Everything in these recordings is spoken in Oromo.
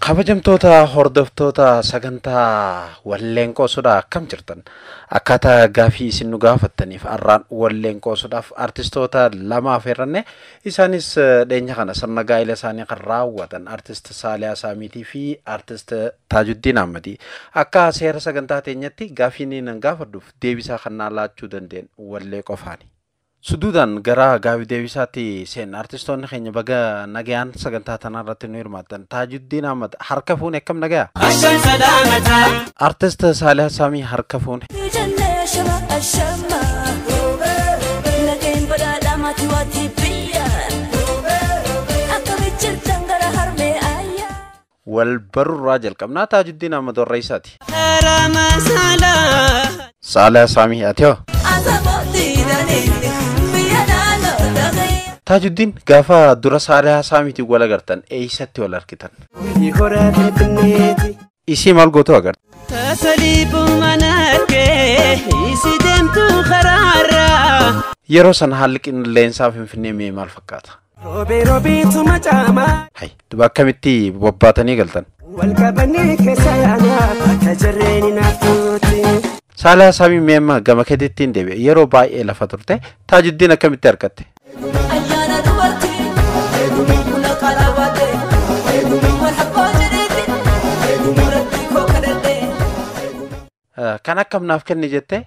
Kabajamtoota hordoftoota sagantaa walleen qoosuudhaa akkam jirtan? Akkaataa gaafii isin nu gaafattaniif har'aan walleen qoosuudhaaf artistoota lama affeerranne. Isaanis dhiyeenya kana sirna gaa'ela isaanii kan raawwatan artist Saaliyaa Saamiitii fi artist Taajuddiin Ahmadii. Akka seera sagantaa teenyatti gaafii inni nan gaafadhuuf deebisaa kan naa laachuu dandeenye wallee qofaani. Suduudhaan gara gaafii deebisaatti seenna. Artistoonni keenya baga nagayaan sagantaa tanaa irratti nu hirmaattan. Taajuddiin Ahmad harka fuune akkam nagaya? Ashan salaamataa. Artist Saaliyaa Saamii harka fuune. Wal barurraa jalqabnaa. Taajuddiin Ahmad warra isaati. Harama saalaa. Saaliyaa Saamii ati hoo? Taajuddiin gaafa dura Saaliyaa Saamiitiin wal agartan eessatti wal argitan? Isii maal gootu agarte? Tasaliifuu mana kee isi deemtu karaarraa. Yeroo sana haalli qilleensaa Finfinnee mee maal fakkaata? Roobee roobeetu macaamaa. Hay, duba akkamitti bobbaatanii galtan? Wal qabanii keessa yaanaa akka jarreen naaftuuti. Saaliyaa Saamii mee amma gama keetitti hin deebi'e. Yeroo baay'ee lafa turte. Taajuddiin akkamitti argatte? Kan akkam naaf kenni jettee?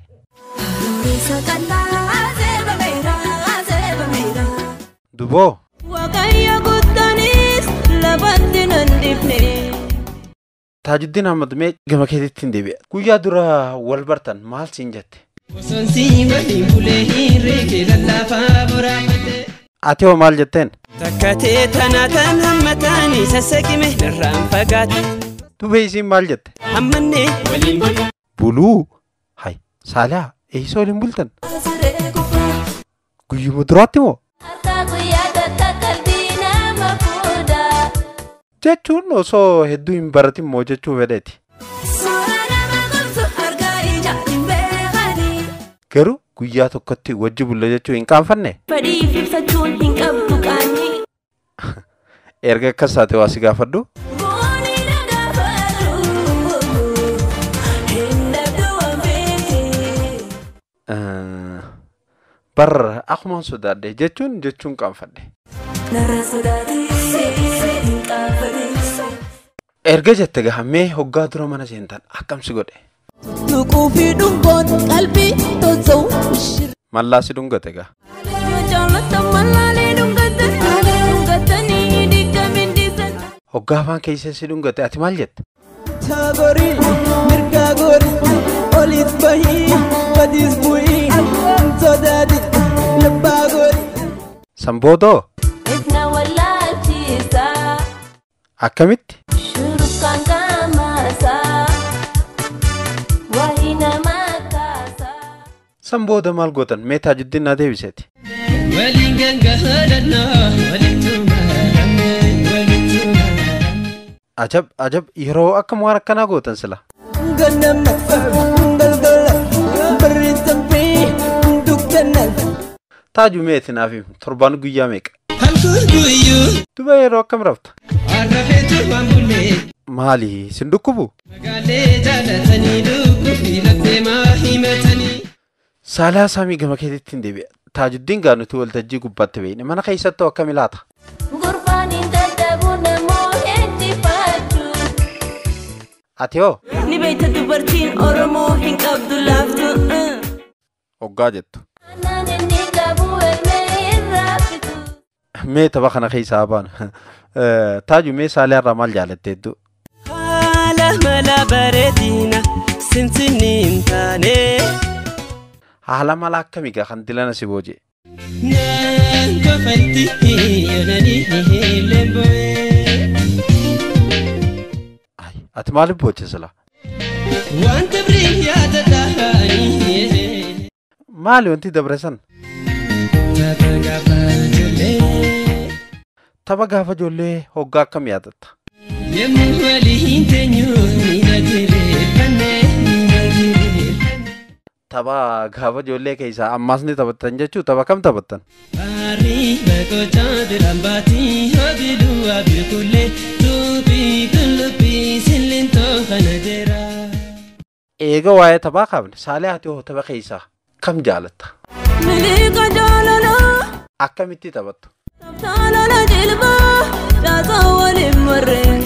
Duboo. Waaqayyo guddaanis lafatti nan dhiifne. Taajuddiin Ahmad mee gama keetitti hin deebi'e. Guyyaa dura wal bartan maal siin jette? Osoon si waliin bulee hirree lallaafaa boraafate. Ati hoo maal jetteen? Takka tee tanaa tan hammataanii sassaqime narraan fagaate. Dubee isiin maal jette? Hammannee waliin bulu. Buluu? Hay, Saaliyaa eessa waliin bultan? Guyyuma duraatti moo? Jechuun osoo hedduu hin baratin moo jechuu fedheeti. Garuu guyyaa tokkotti wajji bulla jechuu hin qaanfanne? Fedhiif ibsachuun hin qabdu qaanii. Erga akkas taate waa si gaafadhu? Barra akkumaan sodaadhe jechuun jechuun qaanfadhe. Erga jette gahamee hoggaa dura mana seentan akkam si godhe? Tuquu fi dhungoon qalbii tolchuu. Mallaa si dhungate gaa? Hoggaa afaan keessa si dhungate ati maal jette? Taagorii mirgaa gorii olis bahii badis bu'ii sodaati labbaa gorii. Sanboodoo? Akkamitti? San booda maal gootan? Mee Taajuddiin naa deebiseeti. Waliin gangaladnaa walitti maramne walitti maramne. Ajab ajab yeroo akkam waan akkanaa gootan sila? Ganama galgala barri taphee dukkanaan. Taaju meeti naaf himi torbaan guyyaa meeqa? Halkan guyyuu. Duba yeroo akkam rafta? Arrafeetu waan bulee. Maali sin dhukkubu? Magaalee jaalatanii dhukkubi laftee maa himatanii. Saaliyaa Saamii gama keetitti hin deebi'a. Taajuddiin gaa nuti waltajjii gubbaatti beekne mana keessattuu akkam ilaata? Ati hoo? Ni beekta dubartiin Oromoo hin qabdu laaftu. Hoggaa jettu. Mee tapha kana keessaa baanu. Taaju mee Saaliyaa irraa maal jaalatte hedduu? Haala mala bareedina sinsinni hin taane. Haala mala akkamii gaa kan dilana si booji'e? Naan kofalti yoonanii lembo'ee. Ati maaliif booche sila? Wanta birii yaadataanii. Maali wanti dabre san? Tapha gaafa ijoollee. Tapha gaafa ijoollee hoggaa akkam yaadatta? Yemmuu waliin teenyu miila jireeffanne miila jireeffanne. Tapha gaafa ijoollee keessaa ammaas ni taphattan jechuu tapha kam taphattan? Barii baqochaa biraan baatii hobiluu abikullee tuubii tullubbee. Eega waa'ee taphaa kaafne, Saalee, ati hoo tapha keessaa kam jaalatta? Miliqa jaalalaa. Akkamitti taphattu? Jaalala jilbaa caasaa waliin marree.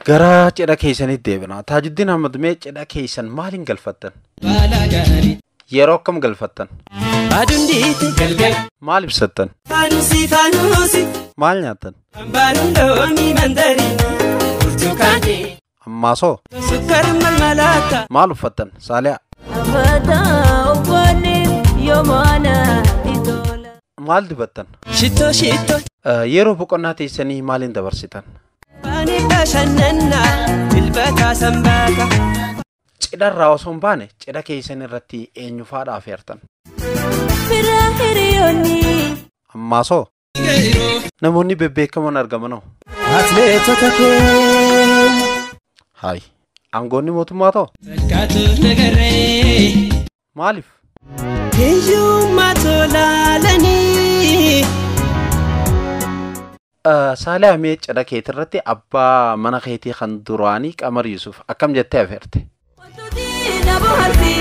Gara cidha keessanitti deebina. Taajuddiin Ahmad, mee cidha keessan maaliin galfattan? Baala gaarii. Yeroo akkam galfattan? Aduun galgal. Maal ibsattan? Faanusi faanusi. Maal nyaattan? Hambaanuun loonii mandarii. Burtukaanii. Ammaasoo? Sukkar malmalaata. Maal uffattan? Saaliyaa. Afataa uffanni yoomaana itola. Maal dibattan? Shittoo shittoo. Yeroo boqonnaa teessanii maaliin dabarsitan? Baani bashannanaa. Dilbataa sanbaata. Cidharraa osoo hin baane, cidha keessan irratti eenyufaadha afeertan? Fira hiriyoonni. Ammaasoo? Namoonni bebbeekamoon argamanoo? Atleetota keenya. Hayi. Aangoonni mootummaa ta'u? Fakkaatu nagarree. Maaliif? Hiyyummaa tolaalanii. Saalee, mee cidha keetirratti abbaa mana keetii kan duraanii Qamar Yusuf akkam jettee afeerte? Wantooti na bohaarsi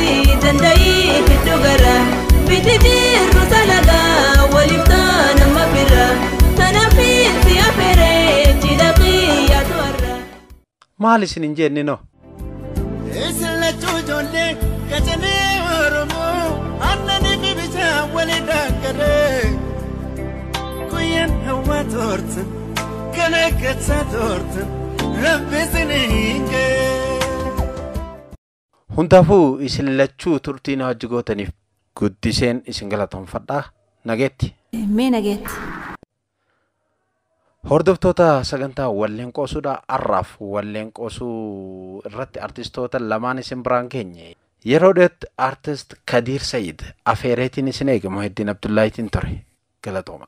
danda'ii hedduu gara. Biti jirru salagaa waliif taana mafira. Tanaaf si afeeree cidha qiyyaatu har'a. Maal isin hin jenne noo? Isin lachuu ijoollee qacalee Oromoo aannanii fi bishaan walii daangaree. Guyyaan hawaa toortan kan akkataa toortan rabbi isiniin ga'e. Hundaafuu isin lachuu turtii na hojii gootaniif guddiseen isin galatoomfadhaa. Nageetti. Mee nageetti. Hordoftoota sagantaa Walleen Qoosuudha, har'aaf Walleen Qoosuu irratti artistoota lamaan isin biraan geenye. Yeroo dhiyootti artist Kadiir Sayid afeereetiin isin eegamu Heddiin Abdullaahitiin ture. Galatooma.